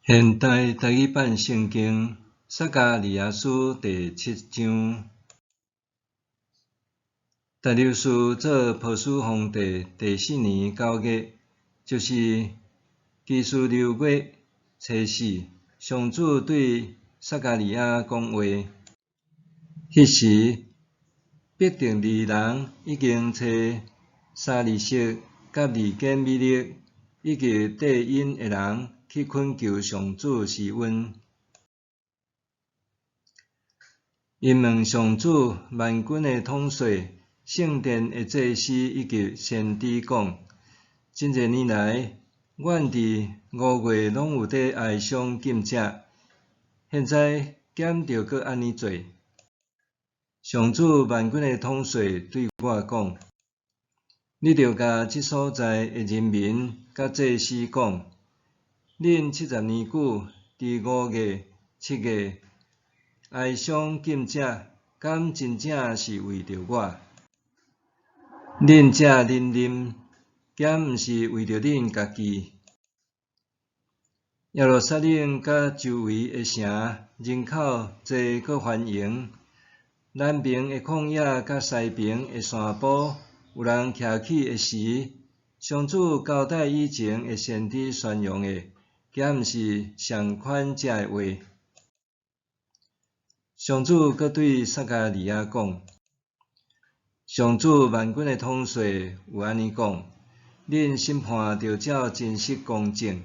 現代台語版聖經撒迦利亞書第七章，大流士做波斯皇帝第四年九月，就是基斯流月初四，上主對撒迦利亞講話。彼時，伯特利人已經差沙利色佮利堅米勒以及綴𪜶的人去懇求上主施恩。𪜶問上主萬軍的統帥、聖殿的祭司以及先知講：真濟年來，阮佇五月攏有佇哀傷禁食，現在敢著閣按呢做？上主萬軍的統帥對我講：你著共這所在的人民佮祭司講：恁70年久，佇五月、七月哀傷禁食，敢真正是為著我？恁食恁啉，敢毋是為著恁家己？耶路撒冷佮周圍的城，人口濟閣繁榮，南爿的曠野佮西爿的山坡，有人徛起的時，上主交代以前的先知宣揚的，敢毋是相款這的話？上主閣對撒迦利亞講：上主萬軍的統帥有按呢講：恁審判著照真實公正，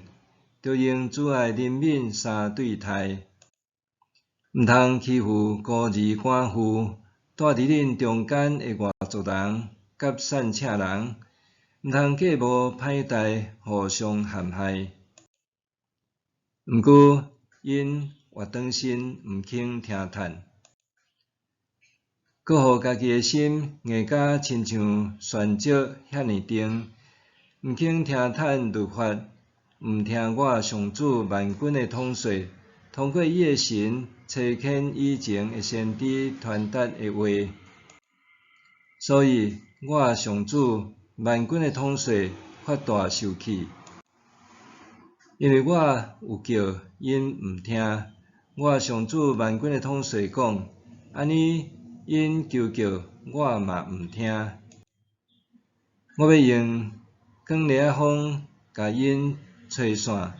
著用慈愛憐憫相對待，毋通欺負孤兒寡婦，住佇恁中間的外族人佮散赤人，毋通計謀歹待，互相陷害。毋過𪜶越轉身，毋肯聽勸，閣予家己的心硬甲親像旋石遐爾重，毋肯聽勸律法，毋聽我上主萬軍的統帥通過伊的神差遣以前的先知傳達的話。所以我上主萬軍的統帥發大受氣，因為我有叫𪜶毋聽。我上主萬軍的統帥講：按呢𪜶求叫我嘛毋聽。我欲用強烈仔風共𪜶吹散，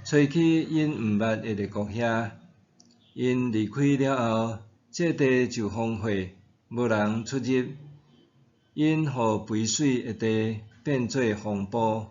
吹去𪜶毋捌的列國遐。𪜶離開了後，這地就荒廢，無人出入。𪜶予肥媠的地變做荒埔。